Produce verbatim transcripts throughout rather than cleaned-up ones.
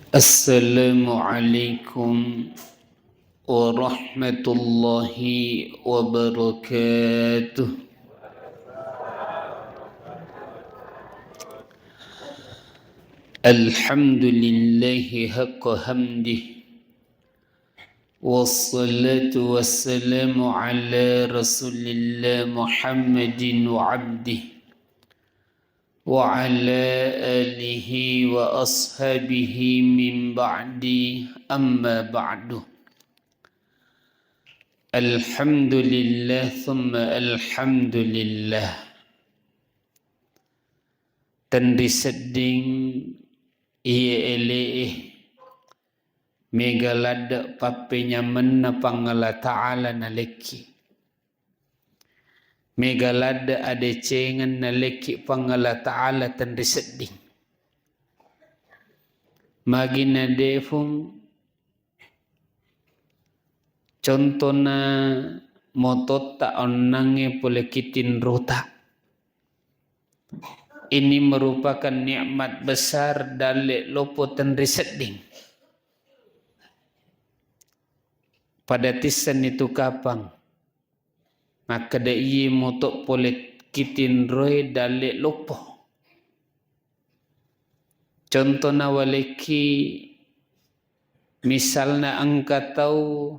Assalamualaikum warahmatullahi wabarakatuh. Alhamdulillahi haqqa hamdih. Wassalatu wassalamu ala Rasulillah Muhammadin wa abdih wa ala alihi wa ashabihi min ba'di, amma ba'du. Alhamdulillah thumma alhamdulillah. Tenri sedding iye ele'e, mega ladde pappenyamenna Puang Allah Ta'ala nalekki. Mega ladde adecengen nalekki Puang Allah Ta'ala tenri sedding. Magi nadefung, contona mototta onnangnge pole kitinrota. Ini merupakan nikmat besar dalle loppo tenri sedding. Pada tissenni tu kapang. Makkeda iye moto pole kitinroe dalle loppo. Contona walekki, misalna engka tau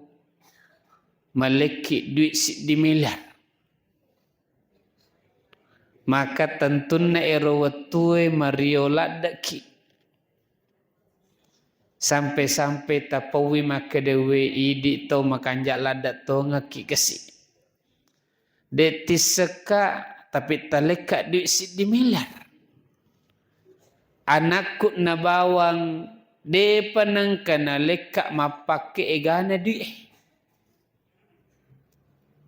malekki duit siddi miliar. Maka tentunna ero wettue mario laddekki. Sampe-sampe tapauwi makkeda, "We, idi tau makanja ladde tongekki kasi. De tissekka, tapi talekka duit siddi miliar. Anakku na bawang depa nengka nalekka mappakke egana duit."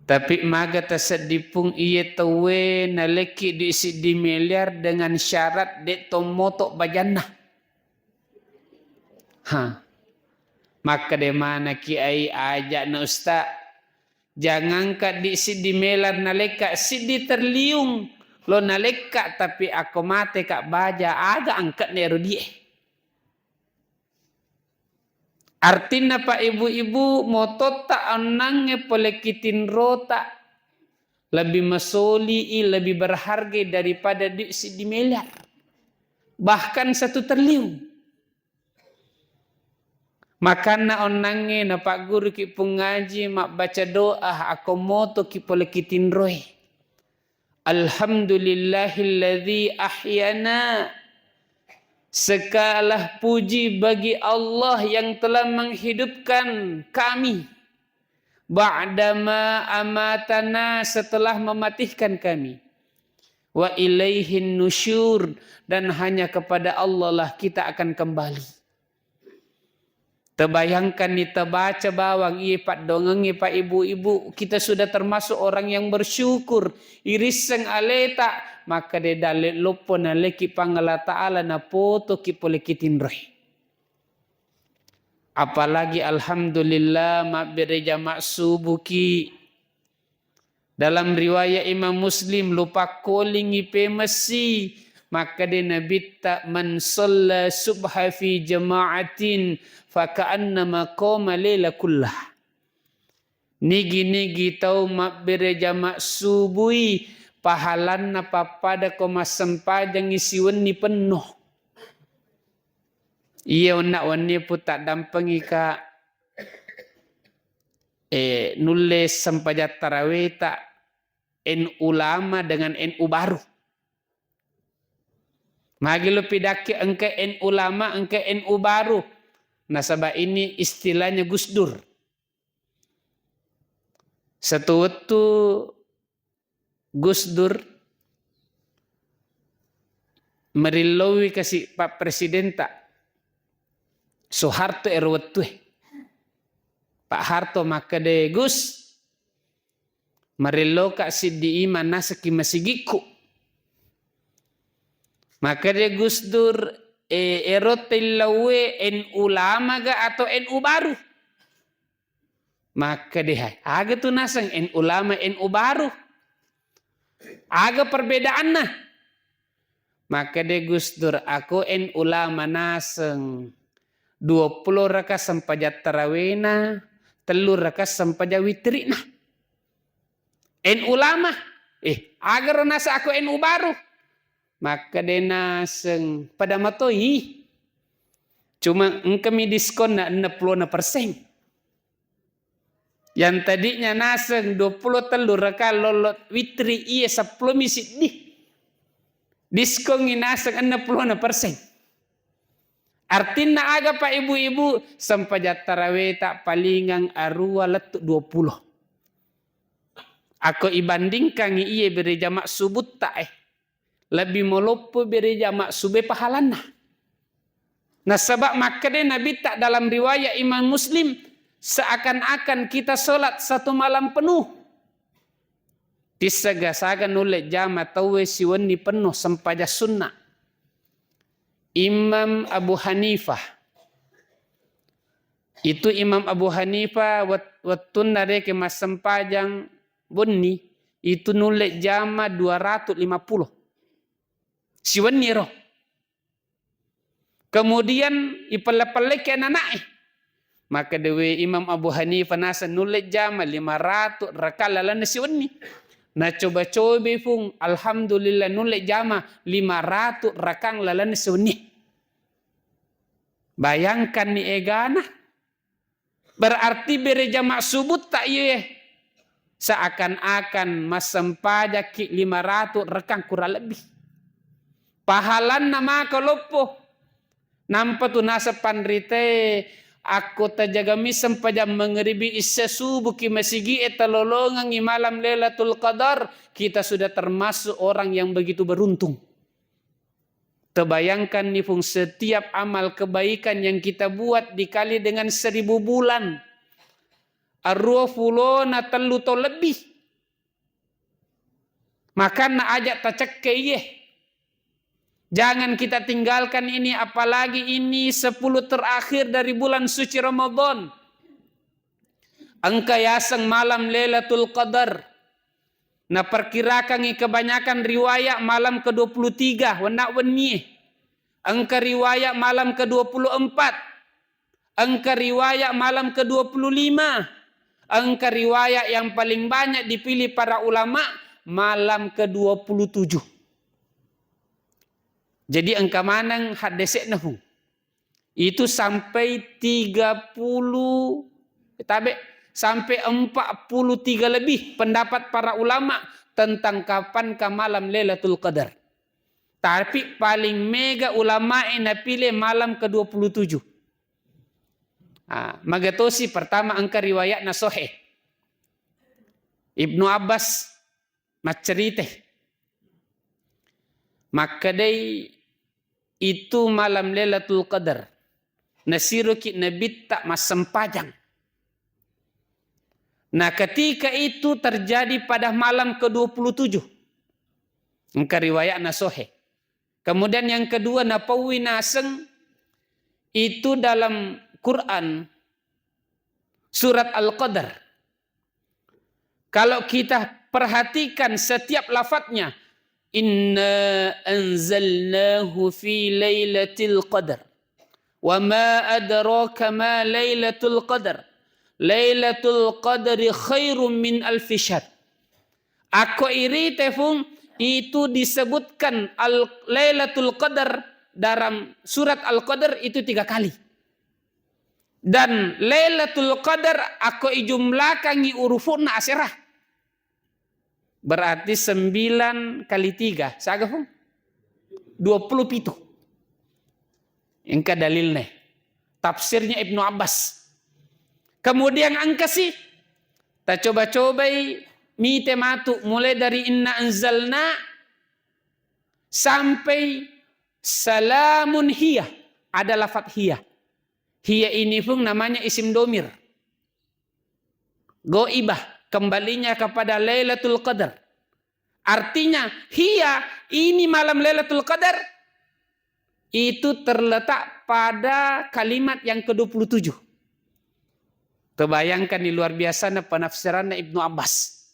Tapi maga tasedding pung iye tauwe nalekki duit siddi miliar dengan syarat de tommoto bajanna. Ha. Makkeda manaki ai aja'na Ustaz. Jangankan duit siddi miliar nalekka, siddi triliun lo nalekka, tapi akko mateka baja aga angkatna ero duit e. Artinna, Pak, Ibu-ibu, mototta onnangnge pole kitinrota lebih masoli'i, lebih berharga daripada duit siddi miliar. Bahkan satu triliun. Makanna onnangnge napagguruki pungaji mabbaca doa akko motoki pole kitinroe. Alhamdulillahilladzi ahyana. Segala puji bagi Allah yang telah menghidupkan kami. Ba'dama amatana, setelah mematikan kami. Wa ilaihin nusyur, dan hanya kepada Allah lah kita akan kembali. Tebayangkan ni, tebaca bawang iye paddongengnge, Pak, Ibu-ibu, kita sudah termasuk orang yang bersyukur. Irisseng aleta, maka de dalle loppo naleki Puang Allah Ta'ala napotoki pole kitinroi. Apalagi alhamdulillah mabbere jama subuki. Dalam riwayat Imam Muslim, lupakkolingi pemessi, makkeda Nabitta, "Man shalla subha fi jama'atin faka'annama qama laila kullah." Nigi-nigi tau mabbere jama subui, pahalanna pappada ko massempajangi siwenni penno. Iya onna wenni putaddampengi ka, eh, nulle sempajang taraweta N U lama dengan N U baru. Magi lo pidakki engka N U lama, engka N U baru. Nasaba ini istilahnya Gus Dur. Satu wettu Gus Dur merillowi kasi Pak Presidenta Soeharto ero wettue. Pak Harto makkeda, "Gus, marilloka siddi imang naseki masigikku." Makkeda Gus Dur, "E, ero tellauwe N U lama ga atau N U baru?" Makkeda, "Hai, aga tu naseng N U lama, N U baru? Aga perbedaanna?" Makkeda Gus Dur, "Ako N U lama naseng, Dua pulo raka sempajang tarawena, tellu raka sempajang witrina. N U lama, eh, agaro nasa aku N U baru. Makkeda naseng, pada matoi. Cuma engkami diskon na enam puluh persen. Yang tadinya naseng dua pulo tellu raka lolot witri, iye seppulo mi siddi. Diskongi naseng enam puluh persen. Artinna aga, Pak, Ibu-ibu? Sempajang taraweta palingang arua lettu dua pulo. Ako ibandingkangi iye bere jama subutta, eh, lebbi maloppo bere jama sube pahalanna. Nasaba makkeda Nabitta dalam riwayat Imam Muslim, seakan-akan kita sholat satu malam penuh. Tissaga-saga nulle jama tauwe siwenni penuh sempajang sunna. Imam Abu Hanifah. Itu Imam Abu Hanifah wet-, wettunna reke massempajang wenni, itu nulle jama dua ratus lima puluh. Siwenni ro. Kemudian ipelle-pelleki anana'e. Maka dewe Imam Abu Hanifah naseng nulle jama lima ratus raka lalenna siwenni. Nacoba-cobai, Pung, alhamdulillah, nulle jama lima ratus rakang lalenna siwenni. Bayangkanni egana. Berarti bere jama subutta iye, seakan-akan massempajakki lima ratus rekang kurang lebih. Pahalanna maka loppo. Nampa tu naseng panritae, akko tajagami sempajang mangeribi, issa subuki masigie talolongengi malam Lailatul Qadar, kita sudah termasuk orang yang begitu beruntung. Tebayangkanni, Pung, setiap amal kebaikan yang kita buat dikali dengan seribu bulan, arua pulona tellu taung lebih. Makanna aja tacekke iye. Jangan kita tinggalkan ini, apalagi ini sepuluh terakhir dari bulan suci Ramadan. Engka yaseng malam Lailatul Qadar. Naperkirakangngi kebanyakan riwayat malam kedua puluh tiga, wenna wennie. Engka riwayat malam kedua puluh empat. Engka riwayat malam kedua puluh lima. Engka riwayat yang paling banyak dipilih para ulama, malam kedua puluh tujuh. Jadi engka maneng haddese'na, Pung. Itu sampai tiga puluh, tabe, sampai empat puluh tiga lebih pendapat para ulama tentang kapankah malam Lailatul Qadar. Tapi paling mega ulamae napile malam kedua puluh tujuh. Ah, magatosi pertama engka riwayatna sohe. Ibnu Abbas maccerita. Makkedai itu malam Lailatul Qadar. Nasiroki Nabitta massempajang. Nah, ketika itu terjadi pada malam kedua puluh tujuh. Engka riwayatna sohe. Kemudian yang kedua, napaui naseng itu dalam Quran surat Al-Qadar. Kalau kita perhatikan setiap lafadznya, "Inna anzalnahu fi lailatul qadar. Wa ma adraka ma lailatul qadar. Lailatul qadri khairum min alfi syahr." Akko irite, Pung, itu disebutkan al-, Lailatul Qadar dalam surat Al-Qadar itu tiga kali. Dan Lailatul Qadar akko ijumlakangi urufu'na asera. Berarti sembilan kali tiga, saga, Pung? Dua puluh pitu. Engka dalilne. Tafsirnya Ibnu Abbas. Kemudian engkasi, tacoba-cobai mite matu, mulai dari inna anzalna sampai salamun hiya. Ada lafat hiya. Hiya ini, Pung, namanya isim domir. Goibah, kembalinya kepada Lailatul Qadar. Artinya, hiya, ini malam Lailatul Qadar, itu terletak pada kalimat yang kedua puluh tujuh. Kebayangkan, ini luar biasana penafsiranna Ibnu Abbas.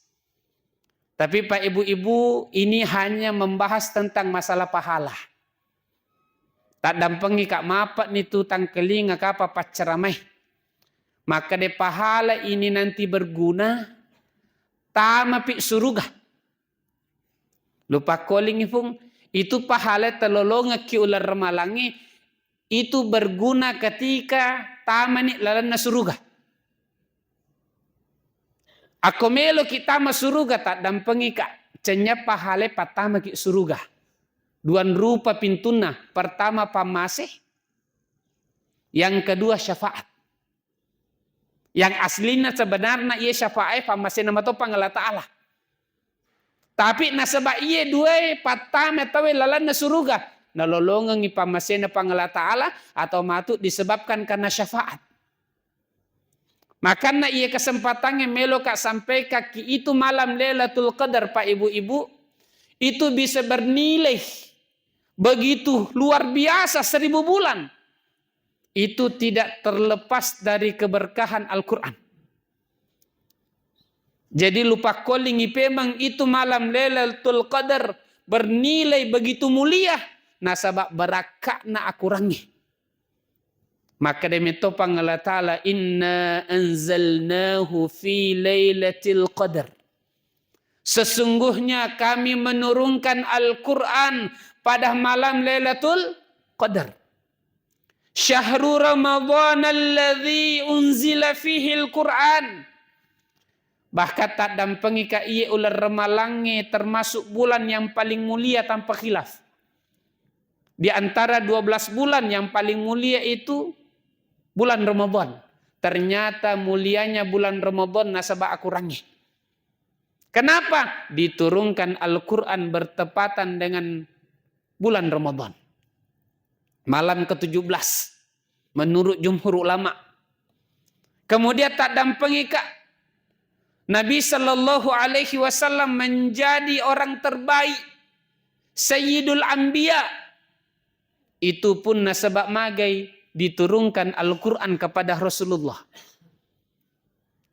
Tapi, Pak, Ibu-ibu, ini hanya membahas tentang masalah pahala. Addampengi ka, mape'ni tu tangkelinga kapa pacceramae. Makkeda pahala ini nanti berguna, tamapi suruga. Lupakkolingi, Pung, itu pahala telolongekki uleng ramalangnge itu berguna ketika tamani lalenna suruga. Akko meloki tama suruga, taddampengi ka, cennya pahala pattamaki suruga. Duan rupa pintunna, pertama pammase, yang kedua syafaat. Yang aslinna sebenarna iya syafaat e pammasena mato Puang Allah Ta'ala. Tapi nasaba iye duae pattama tauwe lalenna suruga, nalolongengi pammasena Puang Allah Ta'ala atau matu disebabkan karena syafaat. Makanna iye kesempatangnge meloka sampaikakki itu malam Lailatul Qadar, Pak, Ibu-ibu, itu bisa bernilai begitu luar biasa seribu bulan. Itu tidak terlepas dari keberkahan Al-Quran. Jadi lupakkolingi pemeng itu malam Lailatul Qadar bernilai begitu mulia, nasaba barakka'na akurangnge. Makkeda metto Puang Allah Ta'ala, "Inna anzalnahu fi lailatul qadar." Sesungguhnya kami menurunkan Al-Quran pada malam Lailatul Qadar. Syahru Ramadan alladzi unzila fihil Quran. Bahkan taddampengi ka iye uleng ramalangnge termasuk bulan yang paling mulia tanpa khilaf. Di antara dua belas bulan yang paling mulia itu bulan Ramadan. Ternyata mulianya bulan Ramadan nasaba akurangnge. Kenapa? Diturunkan Al-Quran bertepatan dengan bulan Ramadan. Malam ketujuh belas. Menurut jumhur ulama. Kemudian taddampengi ka, Nabi Shallallahu Alaihi Wasallam menjadi orang terbaik, Sayyidul Anbiya. Itu pun nasaba magai diturunkan Al-Quran kepada Rasulullah.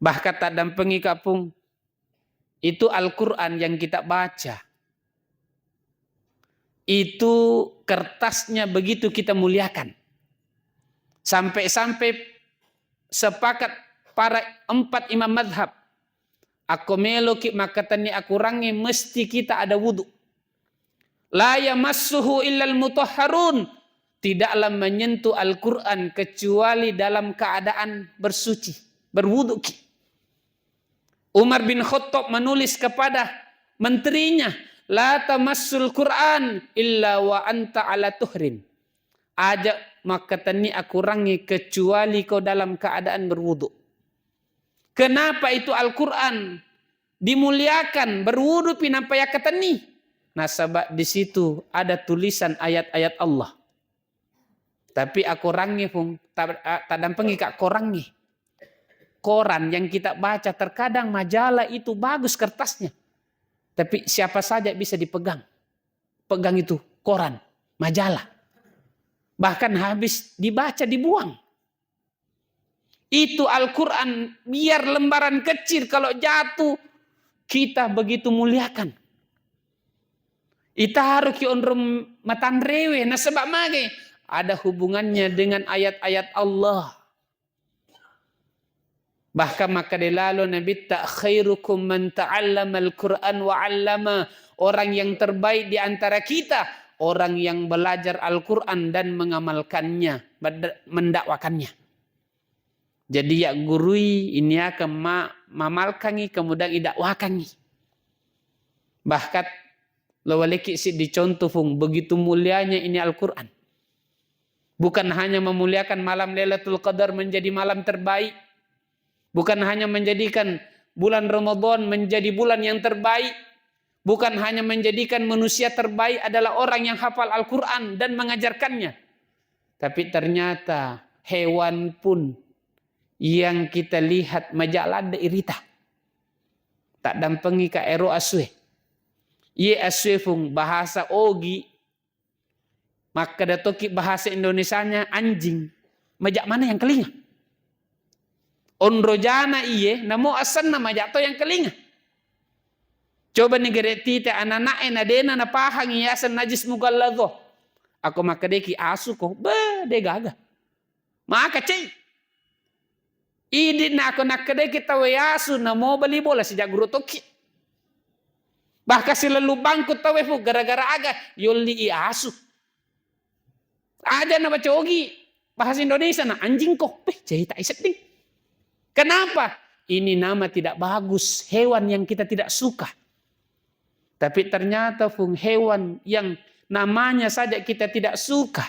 Bahkan taddampengi ka, Pung, itu Al-Quran yang kita baca, itu kertasnya begitu kita muliakan. Sampai-sampai sepakat para empat imam madhab, akko meloki makkatenni akurangnge mesti kita ada wudu. La yamassuhu illal mutahharun. Tidaklah menyentuh Al-Quran kecuali dalam keadaan bersuci, berwuduki. Umar bin Khattab menulis kepada menterinya, "La tamassul Quran illa wa anta ala tuhrin." Aja makkatenni akurangnge kecuali kau dalam keadaan berwudu. Kenapa itu Al-Quran dimuliakan, berwudu pinampa yakkatenni? Nasaba di situ ada tulisan ayat-ayat Allah. Tapi akurangnge, Pung, ta-, a-, taddampengi ka korangnge. Koran yang kita baca, terkadang majalah itu bagus kertasnya. Tapi siapa saja bisa dipegang. Pegang itu koran, majalah. Bahkan habis dibaca, dibuang. Itu Al-Quran, biar lembaran kecil, kalau jatuh, kita begitu muliakan. Itaroki onrong matanrewe, nasaba mage ada hubungannya dengan ayat-ayat Allah. Bahkan makkeda lalo Nabitta, "Khairukum man ta'allamal Qur'an wa 'allama." Orang yang terbaik di antara kita, orang yang belajar Al-Quran dan mengamalkannya, mend-, mendakwakannya. Jadi, ya gurui, ini akan ma-, mamalkangi, kemudian idakwakangi. Bahkan, lo waleki siddi contoh, Pung, begitu mulianya ini Al-Quran. Bukan hanya memuliakan malam Lailatul Qadar menjadi malam terbaik. Bukan hanya menjadikan bulan Ramadan menjadi bulan yang terbaik. Bukan hanya menjadikan manusia terbaik adalah orang yang hafal Al-Quran dan mengajarkannya. Tapi ternyata hewan pun yang kita lihat maja ladde irita. Taddampengi ka ero asue. Iye asue, Pung, bahasa Ogi. Makkeda toki bahasa Indonesianya anjing, maja mana yang kelinga. Onro jana iye, namo asenna maja to yang kelinga. Coba ni gere tite anak-anak e na dena napahangi yaseng najis mughalladhah. Ako makkedeki asu ko, be, de gaga. Maka cei. Idi nako nakkedeki tau asu, namo bali bola sijak guru tokki. Bahkan silellu bangku tau efu gara-gara aga yolli i asu. Aja na bacogi bahasa Indonesia na anjing ko. Beh, cerita isedding. Kenapa? Ini nama tidak bagus, hewan yang kita tidak suka. Tapi ternyata fung hewan yang namanya saja kita tidak suka.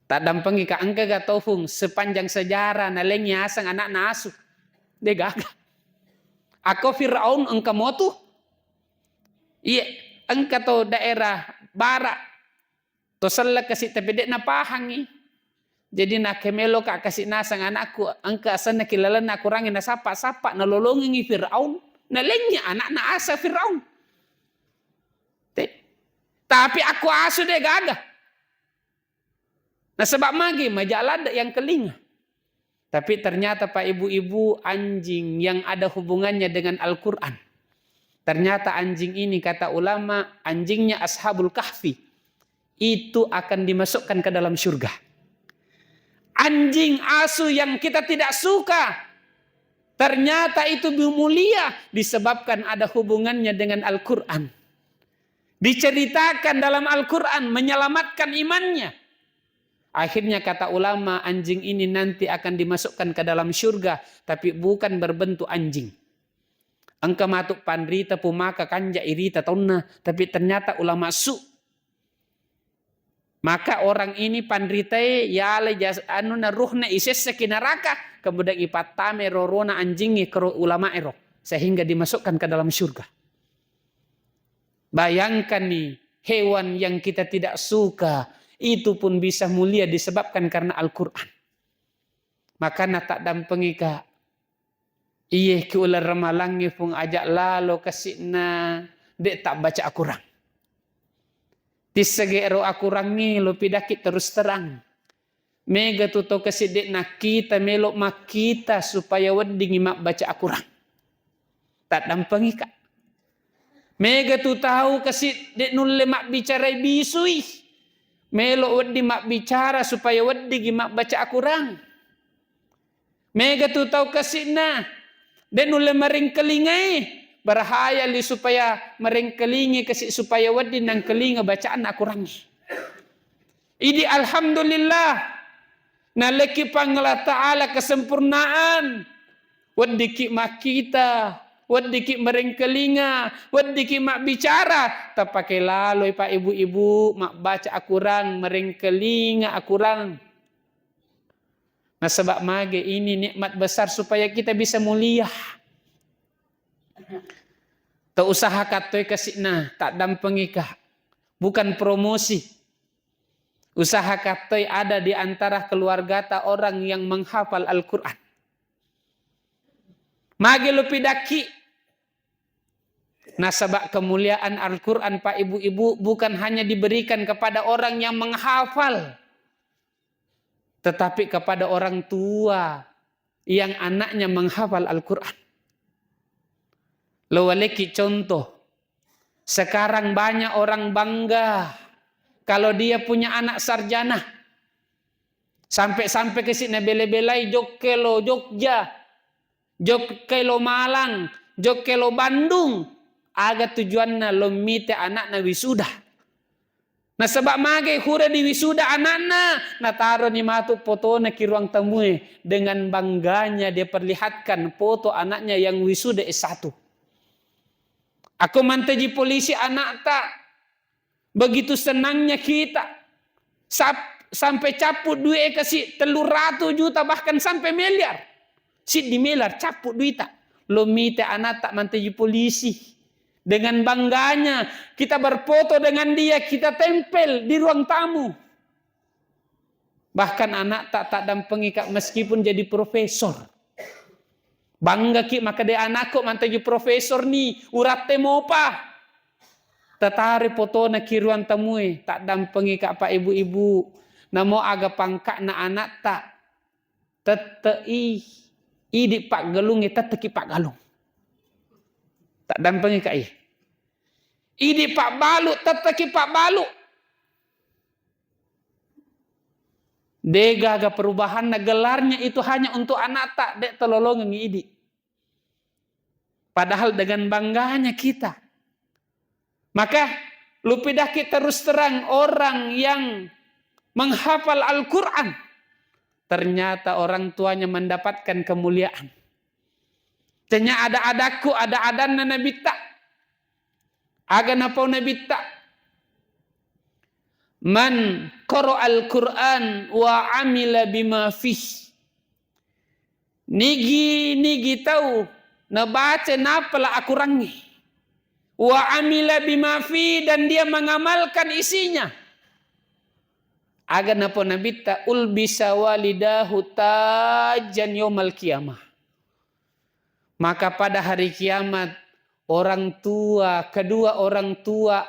Taddampengi ka engka ga tofung sepanjang sejarah nalengi aseng anakna asu. De gaga. Ako Firaun engka motu. Iya, engka to daerah barat. To selleng kasi tapi de napahangi. Jadi nakkemelo ka kasi naseng anakku, engka asenna kilalenna akurangi nasappa-sappa, nalolongengi Firaun, nalengi anakna asa Firaun. Te-, tapi aku asu de gaga. Nasaba magi maja ladde yang kelinga. Tapi ternyata, Pak, Ibu-ibu, anjing yang ada hubungannya dengan Al-Quran. Ternyata anjing ini, kata ulama, anjingnya Ashabul Kahfi, itu akan dimasukkan ke dalam surga. Anjing asu yang kita tidak suka, ternyata itu mulia disebabkan ada hubungannya dengan Al-Quran. Diceritakan dalam Al-Quran menyelamatkan imannya. Akhirnya, kata ulama, anjing ini nanti akan dimasukkan ke dalam surga, tapi bukan berbentuk anjing. Engka matu panrita pumaka kanja irita taunna, tapi ternyata ulama su. Maka orang ini panritae yale jas-, anuna ruhna isessaki neraka, kemudian ipattame rorona anjingnge kero ulama ero, sehingga dimasukkan ke dalam surga. Bayangkan nih, hewan yang kita tidak suka itu pun bisa mulia disebabkan karena Al-Quran. Makana taddampengi ka, iye ki uleng ramalangnge fung aja lalo kasi'na de tabbaca akurang. Tissege ero akurangnge lo pidaki terus terang. Mega tu tau kasi de nakkita melo makkita supaya weddingi mabbaca akurang. Taddampengi ka. Mega tu tau kasi de nulle mabbicarai bisui. Melo wedding mabbicara supaya weddingi mabbaca akurang. Mega tu tau kasi'na, de nulle marengkalingai, berhayali supaya marengkalingi kasi supaya wedding nangkalinga bacaan akurangnge. Idi alhamdulillah, naleki pang Allah Ta'ala kesempurnaan, weddiki makkita, weddiki marengkalinga, weddiki mabbicara, tapake laloi Pak Ibu-ibu, mabbaca akurang, marengkalinga akurang. Nasaba mage ini nikmat besar supaya kita bisa mulia. Tau usaha kattoi kasi'na, taddampengi ka. Bukan promosi. Usaha kattoi ada di antara keluargata orang yang menghafal Al-Quran. Mage lo pidakki. Nasaba kemuliaan Al-Quran, Pak Ibu-ibu, bukan hanya diberikan kepada orang yang menghafal, tetapi kepada orang tua yang anaknya menghafal Al-Quran. Lo waleki contoh, sekarang banyak orang bangga kalau dia punya anak sarjana. Sampai-sampai kasi nabela-belai jokke lo Jogja, jokke lo Malang, jokke lo Bandung. Aga tujuanna? Lo mite anakna wisuda. Nasaba mage hura di wisuda anakna, nataroni matu fotona ki ruang tamue. Dengan bangganya dia perlihatkan foto anaknya yang wisuda S satu. Ako mantaji polisi anakta, begitu senangnya kita. Sap-, sampai cappu duit kasi tellu ratu juta, bahkan sampai miliar. Siddi miliar cappu duita. Lo mite anakta mantaji polisi. Dengan bangganya kita berfoto dengan dia, kita tempel di ruang tamu. Bahkan anakta taddampengi ka meskipun jadi profesor. Banggaki makkeda anakku mantaji profesor ni, uratte mopa. Tatari fotona ki ruang tamue, taddampengi ka Pak Ibu-ibu. Namo aga pangka'na anakta, tette'i, idi paggalungnge, tetteki paggalung. Taddampengi ka i. Idi pabbalu, tetteki pabbalu. De gaga perubahanna, gelarnya itu hanya untuk anakta, de tololongengi idi. Padahal dengan bangganya kita. Maka, lupidaki terus terang orang yang menghafal Al-Quran, ternyata orang tuanya mendapatkan kemuliaan. Tanya ada-adakku, ada adanna Nabitta. Aga napau Nabitta? "Man qara al-Qur'an wa amila bima fih." Nigi-nigi tau nabaca napala akurangngi. "Wa amila bima fih," dan dia mengamalkan isinya. Aga napau Nabitta? "Ulbisa walidahu tajan yaumal qiyamah." Maka pada hari kiamat, orang tua, kedua orang tua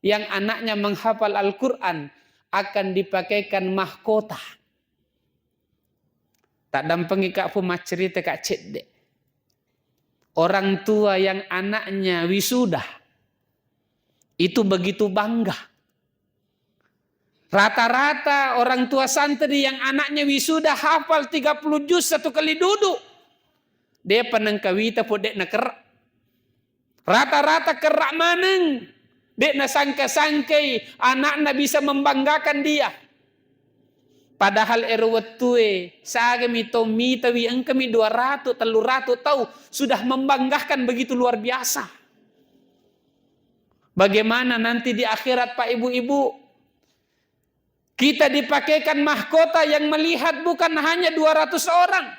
yang anaknya menghafal Al-Quran akan dipakaikan mahkota. Taddampengika fu maccerita ka cedde. Orang tua yang anaknya wisuda itu begitu bangga. Rata-rata orang tua santri yang anaknya wisuda hafal tiga puluh juz satu kali duduk, de panengkawita pun de nakerra. Rata-rata kerra maneng, de nasangka-sangkai anakna bisa membanggakan dia. Padahal ero wettue sagami to mitawi, engkami dua ratu, tellu ratu tau sudah membanggakan begitu luar biasa. Bagaimana nanti di akhirat, Pak, Ibu-ibu? Kita dipakaikan mahkota yang melihat bukan hanya dua ratus orang.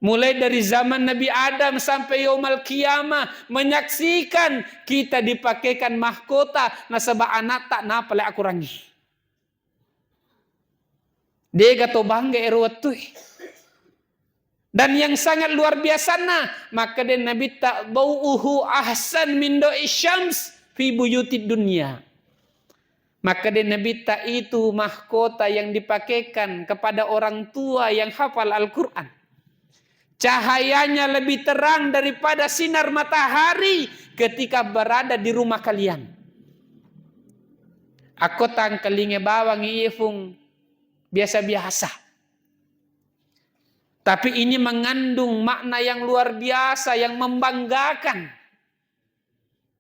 Mulai dari zaman Nabi Adam sampai yaumal qiyamah, menyaksikan kita dipakaikan mahkota, nasaba anakta napale akurangngi. Dega to bangga ero wettue. Dan yang sangat luar biasana, makkeda Nabitta, "Dau'uhu ahsan min dau'i syams fi buyutid dunya." Makkeda Nabitta, itu mahkota yang dipakaikan kepada orang tua yang hafal Al-Quran. Cahayanya lebih terang daripada sinar matahari ketika berada di rumah kalian. Akko tangkelinge bawang iye fung biasa-biasa. Tapi ini mengandung makna yang luar biasa, yang membanggakan.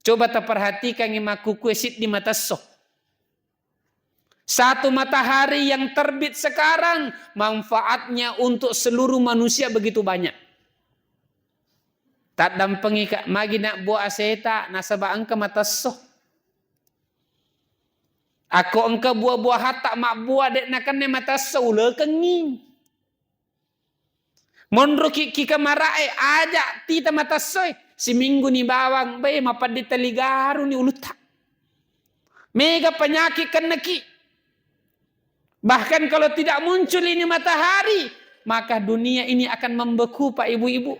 Coba taperhatikan i makkukue siddi matesso. Satu matahari yang terbit sekarang, manfaatnya untuk seluruh manusia begitu banyak. Taddampengika, magi nabbuaq aseta nasaba engka matesso. Akko engka buah-buahatta mabbua de nakenna matesso, ulekengngi. Monroki ki kamara'e, aja tita matessoe, siminggu ni bawang, be, mapeddi tali garuni ulutta. Mega penyakit kennaki. Bahkan kalau tidak muncul ini matahari, maka dunia ini akan membeku, Pak, Ibu-ibu.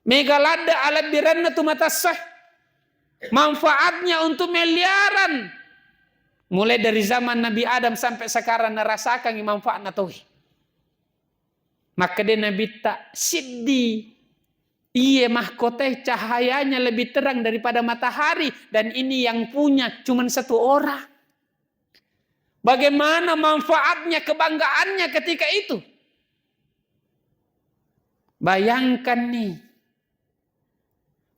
Mega ladde alebbirenna tu matessoe. Manfaatnya untuk miliaran. Mulai dari zaman Nabi Adam sampai sekarang narasakangi manfaatna tauwe. Makkeda Nabitta, siddi iye mahkotae cahayanya lebih terang daripada matahari, dan ini yang punya cuman satu orang. Bagaimana manfaatnya, kebanggaannya ketika itu? Bayangkan nih,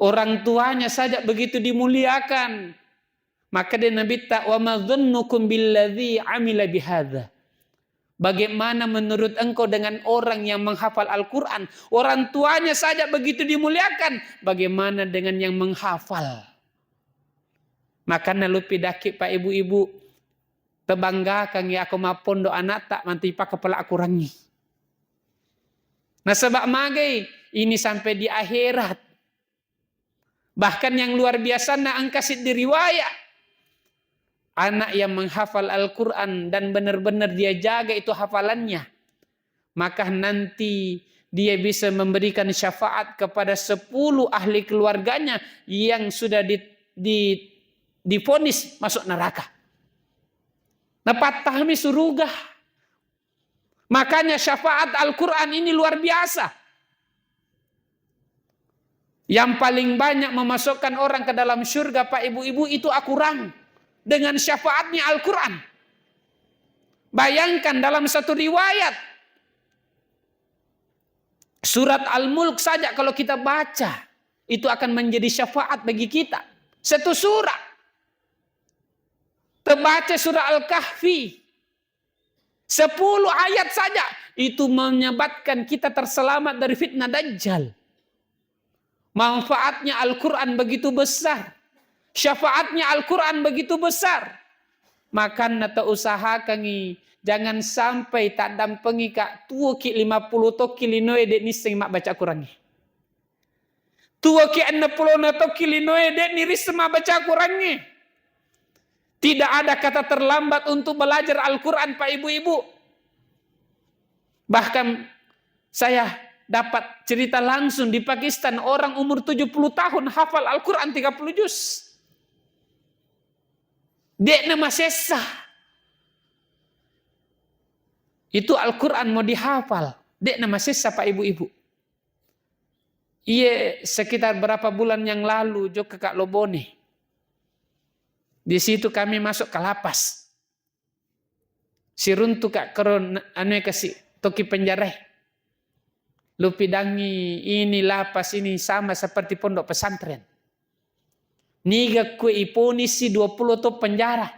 orang tuanya saja begitu dimuliakan. Makkeda Nabitta, "Wa ma dzannukum billadzi amila bihadza?" Bagaimana menurut engkau dengan orang yang menghafal Al-Quran? Orang tuanya saja begitu dimuliakan, bagaimana dengan yang menghafal? Makanya lupi daki, Pak, Ibu-ibu, tebanggakangi ako mappondo anakta manti pakapala akurangi. Nasaba magai ini sampai di akhirat. Bahkan yang luar biasana engka siddi riwayat, anak yang menghafal Al-Quran dan benar-benar dia jaga itu hafalannya, maka nanti dia bisa memberikan syafaat kepada sepuluh ahli keluarganya yang sudah di, di, divonis masuk neraka. Napattahmi suruga. Makanya syafaat Al-Quran ini luar biasa. Yang paling banyak memasukkan orang ke dalam surga, Pak, Ibu-ibu, itu akurang dengan syafaatnya Al-Quran. Bayangkan dalam satu riwayat, surat Al-Mulk saja kalau kita baca, itu akan menjadi syafaat bagi kita. Satu surah. Terbaca surah Al-Kahfi. Sepuluh ayat saja, itu menyebabkan kita terselamat dari fitnah Dajjal. Manfaatnya Al-Quran begitu besar. Syafaatnya Al-Quran begitu besar. Makanna ta usahakangi, jangan sampai taddampengika tuoki lima puluh tokki linoe de' nissengi mabbaca Qurangnge. Tuoki enneng pulona tokki linoe de' nirisseng mabbaca Qurangnge. Tidak ada kata terlambat untuk belajar Al-Quran, Pak, Ibu-ibu. Bahkan saya dapat cerita langsung di Pakistan, orang umur tujuh puluh tahun hafal Al-Quran tiga puluh juz. De'na masessa. Itu Al-Quran mau dihafal. De'na masessa, Pak, Ibu-ibu. Iye, sekitar berapa bulan yang lalu, jokka ka' Lobone. Di situ kami masuk ke lapas. Siruntuka' kero n-, anu kasi', toki penjarae. Lupidangi ini lapas ini sama seperti pondok pesantren. Niga kue iponisi dua puluh taung penjara.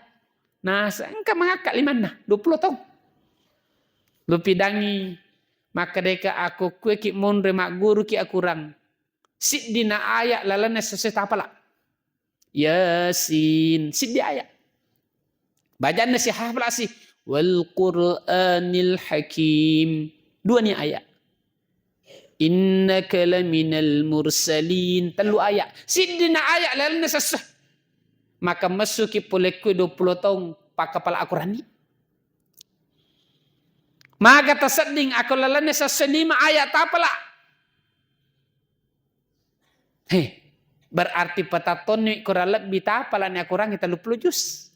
Nah, engka mangakka' limanna, dua puluh taung. Lupidangi, makkedaka' ako kueki' monro magguruki' akurang. Siddina aya' lalenna sesse tapala'. Yasin, siddi aya'. Bajanna si hafala' si, "Wal Qur'anil Hakim." Duani aya'. "Innaka laminal mursalin." Tellu aya'. Siddina aya' lalenna sesse. Maka messuki' pole kue dua puluh taung pakkapala' akurani. Maga tasedding ako lalenna sesse lima aya' tapala'. He, berarti patattonni kurang lebbi tapala'ni akurangi tellu puluh juz.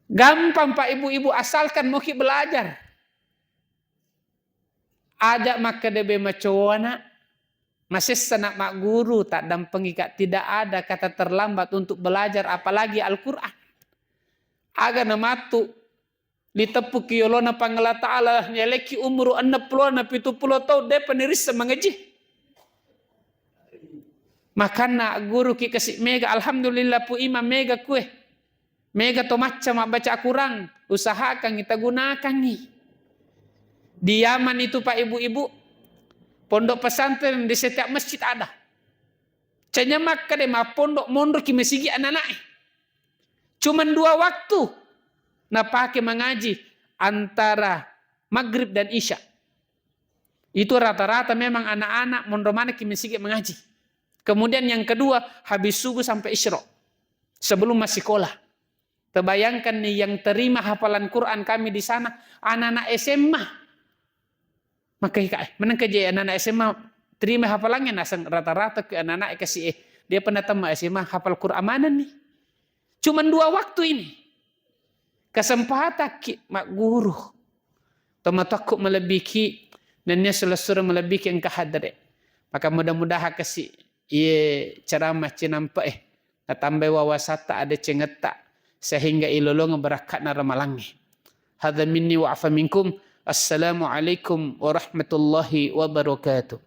Gampang, Pak, Ibu-ibu, asalkan moki belajar. Aja' makkeda be macowana', masessana' magguru, taddampengika', tidak ada kata terlambat untuk belajar, apalagi Al-Quran. Aga namattu' Liteppuki yolona Puang Allah Ta'ala, yalekki umuru enneng pulo na pitu pulo taung, de'pa nirisseng mangaji. Makanna agguruki kasi' mega, alhamdulillah, Pu Imam, mega kue. Mega to macca mabbaca Al-Quran, usahakangi, tagunakangi. Di Yaman itu, Pak, Ibu-ibu, pondok pesantren di setiap masjid ada. Canya makkeda mappondok monroki masigi anak-anaknya. Cuman dua waktu napake mangaji antara maghrib dan isya. Itu rata-rata memang anak-anak monro manekki masigi mangaji. Kemudian yang kedua, habis subuh sampai isyraq. Sebelum massikola. Terbayangkan nih yang terima hafalan Quran kami di sana, anak-anak S M A. Maka ika, eh, menengka je anak-anak S M A terima hafalannya, naseng rata-rata ke anak-anak kasi, eh, dia pernah tamat S M A hafal Quran manenni. Cuman dua waktu ini. Kesempatan ki magguru. Tomatoakku melebbiki, nennia sura-sura melebbiki engka hadere. Maka mudah-mudahan kasi iye ceramah cinampe, eh, natambai wawasatta, adecengetta, sehingga ilolongeng barakka'na ramalangnge. Hadza minni wa afa minkum. Assalamualaikum warahmatullahi wabarakatuh.